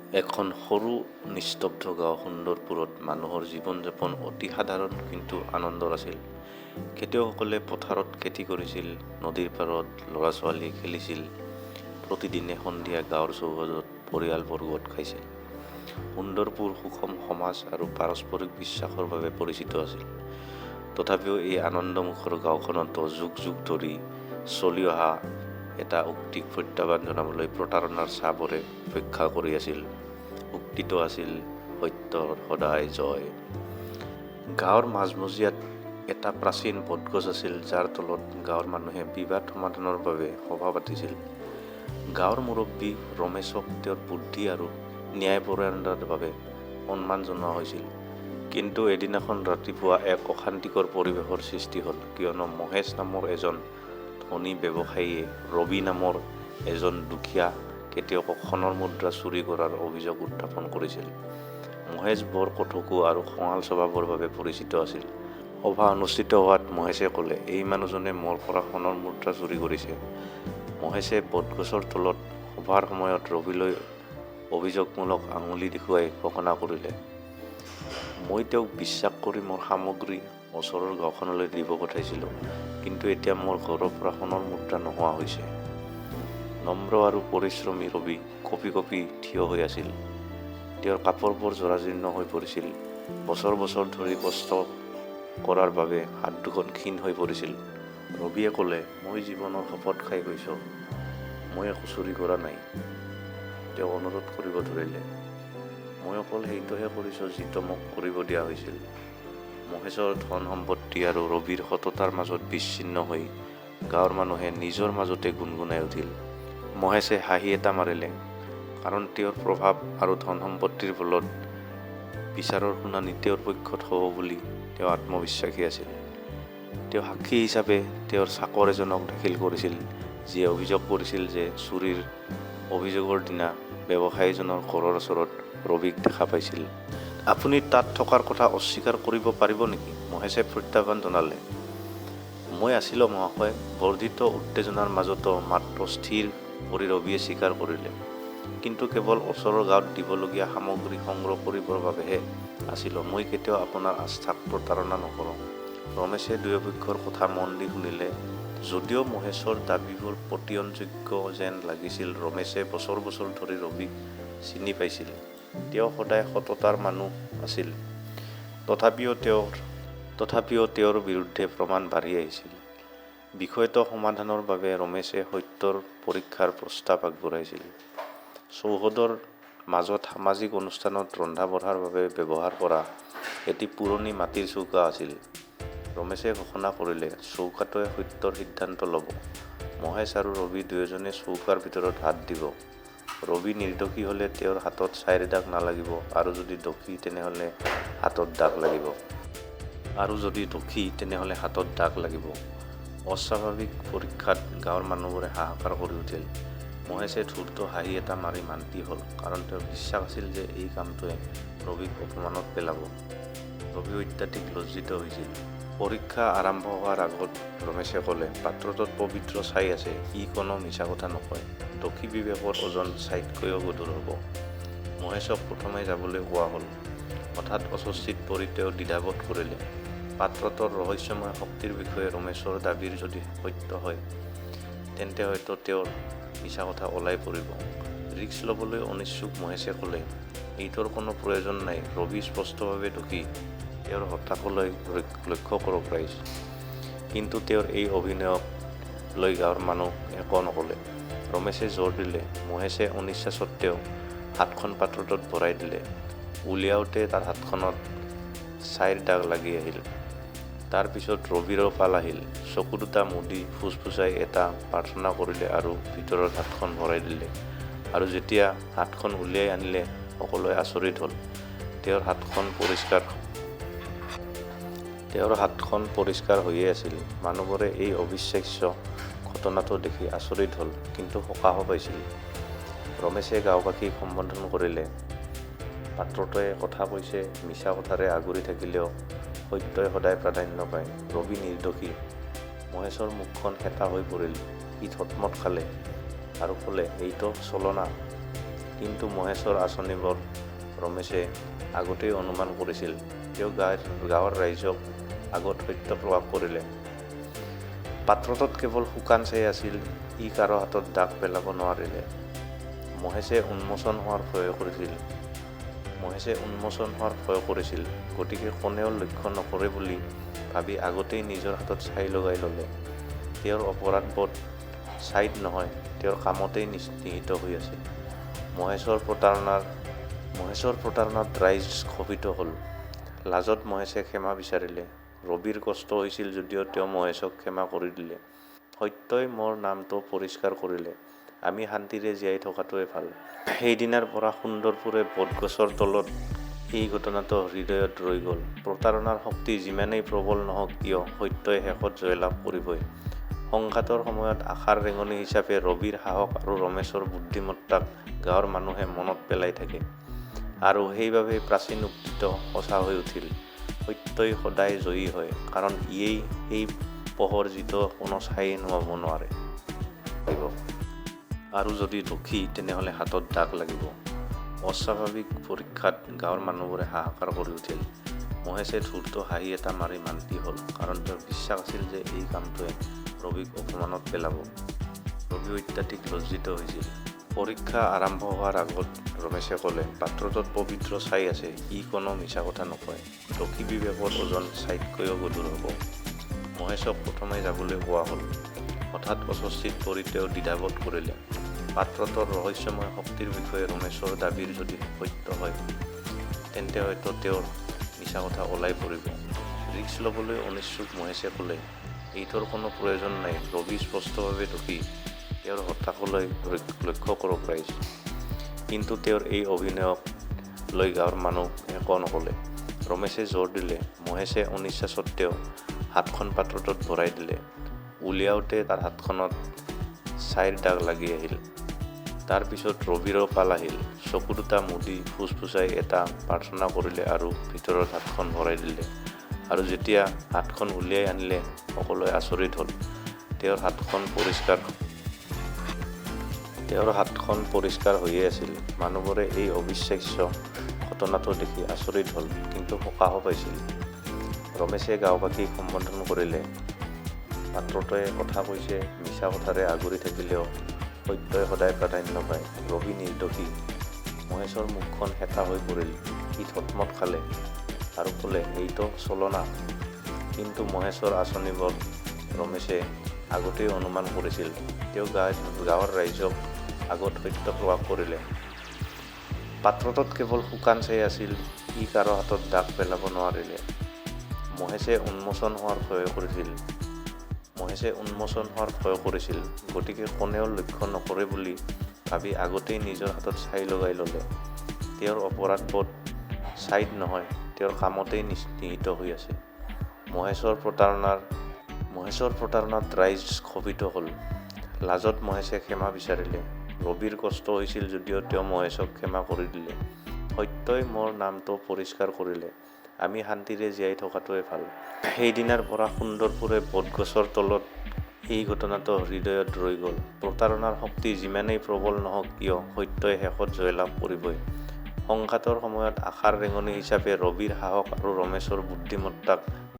এখন সৰু নিস্তব্ধ গাঁও সুন্দৰপুৰত মানুহৰ জীৱন-যাপন অতি সাধাৰণ কিন্তু আনন্দৰ আছিল। খেতিয়কসকলে পথাৰত খেতি কৰিছিল, নদীৰ পাৰত ল'ৰা-ছোৱালীয়ে খেলিছিল, প্ৰতিদিনে সন্ধিয়া গাঁৱৰ চৌহদত পৰিয়ালবোৰ গোট খাইছিল। সুন্দৰপুৰ সুষম সমাজ আৰু পাৰস্পৰিক বিশ্বাসৰ বাবে পৰিচিত আছিল। তথাপিও এই আনন্দমুখৰ গাঁওখনতো যুগ যুগ ধৰি চলি অহা এটা উক্তিক প্ৰত্যাহ্বান জনাবলৈ প্ৰতাৰণাৰ ছাঁবোৰে অপেক্ষা কৰি আছিল। উক্তিটো আছিল, সত্যৰ সদায় জয়। গাঁৱৰ মাজমজিয়াত এটা প্ৰাচীন বটগছ আছিল, যাৰ তলত গাঁৱৰ মানুহে বিবাদ সমাধানৰ বাবে সভা পাতিছিল। গাঁৱৰ মুৰব্বী ৰমেশক তেওঁৰ বুদ্ধি আৰু ন্যায়পৰায়ণতাৰ বাবে সন্মান জনোৱা হৈছিল। কিন্তু এদিনাখন ৰাতিপুৱা এক অশান্তিকৰ পৰিৱেশৰ সৃষ্টি হ'ল, কিয়নো মহেশ নামৰ এজন ধনী ব্যৱসায়ীয়ে ৰবি নামৰ এজন দুখীয়া খেতিয়কক সোণৰ মুদ্ৰা চুৰি কৰাৰ অভিযোগ উত্থাপন কৰিছিল। মহেশ বৰ কথকু আৰু খঙাল স্বভাৱৰ বাবে পৰিচিত আছিল। সভা অনুষ্ঠিত হোৱাত মহেশে ক'লে, এই মানুহজনে মোৰ পৰা সোণৰ মুদ্ৰা চুৰি কৰিছে। মহেশে বটগছৰ তলত সভাৰ সময়ত ৰবিলৈ অভিযোগমূলক আঙুলি দেখুৱাই ঘোষণা কৰিলে, মই তেওঁক বিশ্বাস কৰি মোৰ সামগ্ৰী ওচৰৰ গাঁওখনলৈ দিব পঠাইছিলোঁ, কিন্তু এতিয়া মোৰ ঘৰৰ পৰা সোণৰ মুদ্ৰা নোহোৱা হৈছে। নম্ৰ আৰু পৰিশ্ৰমী ৰবি কঁপি কঁপি থিয় হৈ আছিল। তেওঁৰ কাপোৰবোৰ জৰাজীৰ্ণ হৈ পৰিছিল। বছৰ বছৰ ধৰি কষ্ট কৰাৰ বাবে হাত দুখন ক্ষীণ হৈ পৰিছিল। ৰবিয়ে ক'লে, মই জীৱনৰ শপত খাই কৈছোঁ, মই একো চুৰি কৰা নাই। তেওঁ অনুৰোধ কৰিব ধৰিলে, মই অকল সেইটোহে কৰিছোঁ যিটো মোক কৰিব দিয়া হৈছিল। মহেশৰ ধন-সম্পত্তি আৰু ৰবিৰ সততাৰ মাজত বিচ্ছিন্ন হৈ গাঁৱৰ মানুহে নিজৰ মাজতে গুণগুণাই উঠিল। মহেশে হাঁহি এটা মাৰিলে, কাৰণ তেওঁৰ প্ৰভাৱ আৰু ধন-সম্পত্তিৰ বলত বিচাৰৰ শুনানি তেওঁৰ পক্ষত হ'ব বুলি তেওঁ আত্মবিশ্বাসী আছিল। তেওঁ সাক্ষী হিচাপে তেওঁৰ চাকৰ এজনক দাখিল কৰিছিল, যিয়ে অভিযোগ কৰিছিল যে চুৰিৰ অভিযোগৰ দিনা ব্যৱসায়ীজনৰ ঘৰৰ ওচৰত ৰবিক দেখা পাইছিল। আপুনি তাত থকাৰ কথা অস্বীকাৰ কৰিব পাৰিব নেকি? মহেশে প্ৰত্যাহ্বান জনালে। মই আছিলোঁ মহাশয়, বৰ্ধিত উত্তেজনাৰ মাজতো মাতটো স্থিৰ কৰি ৰবিয়ে স্বীকাৰ কৰিলে। কিন্তু কেৱল ওচৰৰ গাঁৱত দিবলগীয়া সামগ্ৰী সংগ্ৰহ কৰিবৰ বাবেহে আছিলোঁ। মই কেতিয়াও আপোনাৰ আস্থাক প্ৰতাৰণা নকৰোঁ। ৰমেশে দুয়োপক্ষৰ কথা মন দি শুনিলে। যদিও মহেশৰ দাবীবোৰ পতিয়নযোগ্য যেন লাগিছিল, ৰমেশে বছৰ বছৰ ধৰি ৰবিক চিনি পাইছিল। তেওঁ সদায় সততাৰ মানুহ আছিল। তথাপিও তেওঁৰ বিৰুদ্ধে প্ৰমাণ বাঢ়ি আহিছিল। বিষয়টো সমাধানৰ বাবে ৰমেশে সত্যৰ পৰীক্ষাৰ প্ৰস্তাৱ আগবঢ়াইছিল। চৌহদৰ মাজত সামাজিক অনুষ্ঠানত ৰন্ধা-বঢ়াৰ বাবে ব্যৱহাৰ কৰা এটি পুৰণি মাটিৰ চৌকা আছিল। ৰমেশে ঘোষণা কৰিলে, চৌকাটোৱে সত্যৰ সিদ্ধান্ত ল'ব। মহেশ আৰু ৰবি দুয়োজনে চৌকাৰ ভিতৰত হাত দিব। ৰবি নিৰ্দোষী হ'লে তেওঁৰ হাতত ছাইৰ দাগ নালাগিব আৰু যদি দোষী তেনেহ'লে হাতত দাগ লাগিব। আৰু যদি দোষী তেনেহ'লে হাতত দাগ লাগিব। অস্বাভাৱিক পৰীক্ষাত গাঁৱৰ মানুহবোৰে হাহাকাৰ কৰি উঠিল। মহেশে ধূৰ্ত হাঁহি এটা মাৰি মান্তি হ'ল, কাৰণ তেওঁৰ বিশ্বাস আছিল যে এই কামটোৱে ৰবিক অপমানত পেলাব। ৰবি অত্যাধিক লজ্জিত হৈছিল। পৰীক্ষা আৰম্ভ হোৱাৰ আগত ৰমেশে ক'লে, পাত্ৰটোত পবিত্ৰ ছাই আছে, ই কোনো মিছা কথা নকয়। দোষী বিবেকৰ ওজন ছাইতকৈও গধুৰ হ'ব। মহেশক প্ৰথমে যাবলৈ কোৱা হ'ল। হঠাৎ অস্বস্তিত পৰি তেওঁ দ্বিধাবোধ কৰিলে। পাত্ৰটোৰ ৰহস্যময় শক্তিৰ বিষয়ে ৰমেশৰ দাবীৰ যদি সত্য হয়, তেন্তে হয়তো তেওঁৰ মিছা কথা ওলাই পৰিব। ৰিস্ক ল'বলৈ অনিচ্ছুক মহেশে ক'লে, এইটোৰ কোনো প্ৰয়োজন নাই। ৰবি স্পষ্টভাৱে দোষী। তেওঁৰ হতাশালৈ লক্ষ্য কৰক ৰাইজ। কিন্তু তেওঁৰ এই অভিনয়ক লৈ গাঁৱৰ মানুহ একো নক'লে। ৰমেশে জোৰ দিলে। মহেশে অনিচ্ছা সত্ত্বেও হাতখন পাত্ৰটোত ভৰাই দিলে। উলিয়াওঁতে তাৰ হাতখনত ছাইৰ দাগ লাগি আহিল। তাৰ পিছত ৰবিৰো পাল আহিল। চকু দুটা মুদি ফুচফুচাই এটা প্ৰাৰ্থনা কৰিলে আৰু ভিতৰত হাতখন ভৰাই দিলে। আৰু যেতিয়া হাতখন উলিয়াই আনিলে, সকলোৱে আচৰিত হ'ল। তেওঁৰ হাতখন পৰিষ্কাৰ হৈয়েই আছিল। মানুহবোৰে এই অবিশ্বাস্য ঘটনাটো দেখি আচৰিত হ'ল, কিন্তু সকাহো পাইছিল। ৰমেশে গাঁওবাসীক সম্বোধন কৰিলে, পাত্ৰটোৱে কথা কৈছে, মিছা কথাৰে আগুৰি থাকিলেও সত্যই সদায় প্ৰাধান্য পায়। ৰবি নিৰ্দোষী। মহেশৰ মুখখন শেঁতা হৈ পৰিল। সি থতমত খালে আৰু ক'লে, এইটো ছলনা। কিন্তু মহেশৰ আঁচনিবোৰ ৰমেশে আগতেই অনুমান কৰিছিল। তেওঁ গাঁৱৰ ৰাইজক আগত সত্য প্ৰকাশ কৰিলে। পাত্ৰটোত কেৱল শুকান ছাই আছিল, ই কাৰো হাতত দাগ পেলাব নোৱাৰিলে। মহেশে উন্মোচন হোৱাৰ ভয় কৰিছিল। মহেশে উন্মোচন হোৱাৰ ভয় কৰিছিল, গতিকে কোনেও লক্ষ্য নকৰে বুলি ভাবি আগতেই নিজৰ হাতত ছাই লগাই ল'লে। তেওঁৰ অপৰাধবোধ ছাইত নহয়, তেওঁৰ কামতেই নিহিত হৈ আছে। মহেশৰ প্ৰতাৰণাত ৰাইজ ক্ষোভিত হ'ল। লাজত মহেশে ক্ষমা বিচাৰিলে। ৰবিৰ কষ্ট হৈছিল যদিও তেওঁ মহেশক ক্ষমা কৰি দিলে। সত্যই মোৰ নামটো পৰিষ্কাৰ কৰিলে। আমি শান্তিৰে জীয়াই থকাটোৱেই ভাল। সেইদিনাৰ পৰা সুন্দৰপুৰে বটগছৰ তলত এই ঘটনাটো হৃদয়ত ৰৈ গ'ল। প্ৰতাৰণাৰ শক্তি যিমানেই প্ৰবল নহওক কিয়, সত্যই শেষত জয়লাভ কৰিবই। সংঘাতৰ সময়ত আশাৰ ৰেঙনি হিচাপে ৰবিৰ সাহস আৰু ৰমেশৰ বুদ্ধিমত্তাক গাঁৱৰ মানুহে মনত পেলাই থাকে। আৰু সেইবাবেই প্ৰাচীন উক্তিটো সঁচা হৈ উঠিল, সত্যই সদায় জয়ী হয়, কাৰণ ইয়েই সেই পোহৰ যিটো কোনো ছাঁয়ে নুমুৱাব নোৱাৰে। আৰু যদি দোষী, তেনেহ'লে হাতত দাগ লাগিব। অস্বাভাৱিক পৰীক্ষাত গাঁৱৰ মানুহবোৰে হাহাকাৰ কৰি উঠিল। মহেশে ধূৰ্ত হাঁহি এটা মাৰি মান্তি হ'ল, কাৰণ তেওঁৰ বিশ্বাস আছিল যে এই কামটোৱে ৰবিক অপমানত পেলাব। ৰবি অত্যাধিক লজ্জিত হৈছিল। পৰীক্ষা আৰম্ভ হোৱাৰ আগত ৰমেশে ক'লে, পাত্ৰটোত পবিত্ৰ ছাই আছে, ই কোনো মিছা কথা নকয়। দোষী বিবেকৰ ওজন ছাইতকৈও গধুৰ হ'ব। মহেশক প্ৰথমে যাবলৈ কোৱা হ'ল। হঠাৎ অস্বস্তিত পৰি তেওঁ দ্বিধাবোধ কৰিলে। পাত্ৰটোৰ ৰহস্যময় শক্তিৰ বিষয়ে ৰমেশৰ দাবীৰ যদি সত্য হয়, তেন্তে হয়তো তেওঁৰ মিছা কথা ওলাই পৰিব। ৰিস্ক ল'বলৈ অনিচ্ছুক মহেশে ক'লে, এইটোৰ কোনো প্ৰয়োজন নাই, ৰবি স্পষ্টভাৱে দোষী। তেওঁৰ হতাশালৈ লক্ষ্য কৰক ৰাইজ। কিন্তু তেওঁৰ এই অভিনয়ক লৈ গাঁৱৰ মানুহ একো নক'লে। ৰমেশে জোৰ দিলে। মহেশে অনিচ্ছা সত্ত্বেও হাতখন পাত্ৰটোত ভৰাই দিলে। উলিয়াওঁতে তাৰ হাতখনত ছাইৰ দাগ লাগি আহিল। তাৰ পিছত ৰবিৰো পাল আহিল। চকু দুটা মুদি ফুচফুচাই এটা প্ৰাৰ্থনা কৰিলে আৰু ভিতৰত হাতখন ভৰাই দিলে। আৰু যেতিয়া হাতখন উলিয়াই আনিলে, সকলোৱে আচৰিত হ'ল। তেওঁৰ হাতখন পৰিষ্কাৰ হৈয়েই আছিল। মানুহবোৰে এই অবিশ্বাস্য ঘটনাটো দেখি আচৰিত হ'ল, কিন্তু সকাহো পাইছিল। ৰমেশে গাঁওবাসীক সম্বোধন কৰিলে, পাত্ৰটোৱে কথা কৈছে, মিছা কথাৰে আগুৰি থাকিলেও সত্যই সদায় প্ৰাধান্য পায়। ৰবি নিৰ্দোষী। মহেশৰ মুখখন শেঁতা হৈ পৰিল। সি থতমত খালে আৰু ক'লে, এইটো ছলনা। কিন্তু মহেশৰ আঁচনিবোৰ ৰমেশে আগতেই অনুমান কৰিছিল। তেওঁ গাঁৱৰ ৰাইজক আগত সত্য প্ৰকাশ কৰিলে। পাত্ৰটোত কেৱল শুকান ছাই আছিল, ই কাৰো হাতত দাগ পেলাব নোৱাৰিলে। মহেশে উন্মোচন হোৱাৰ ভয় কৰিছিল। মহেশে উন্মোচন হোৱাৰ ভয় কৰিছিল, গতিকে কোনেও লক্ষ্য নকৰে বুলি ভাবি আগতেই নিজৰ হাতত ছাই লগাই ল'লে। তেওঁৰ অপৰাধবোধ ছাইত নহয়, তেওঁৰ কামতেই নিহিত হৈ আছে। মহেশৰ প্ৰতাৰণাত ৰাইজ ক্ষোভিত হ'ল। লাজত মহেশে ক্ষমা বিচাৰিলে। ৰবিৰ কষ্ট হৈছিল যদিও তেওঁ মহেশক ক্ষমা কৰি দিলে। সত্যই মোৰ নামটো পৰিষ্কাৰ কৰিলে। আমি শান্তিৰে জীয়াই থকাটোৱেই ভাল। সেইদিনাৰ পৰা সুন্দৰপুৰে বটগছৰ তলত এই ঘটনাটো হৃদয়ত ৰৈ গ'ল। প্ৰতাৰণাৰ শক্তি যিমানেই প্ৰবল নহওক কিয়, সত্যই শেষত জয়লাভ কৰিবই। সংঘাতৰ সময়ত আশাৰ ৰেঙনি হিচাপে ৰবিৰ সাহস আৰু ৰমেশৰ বুদ্ধিমত্তাক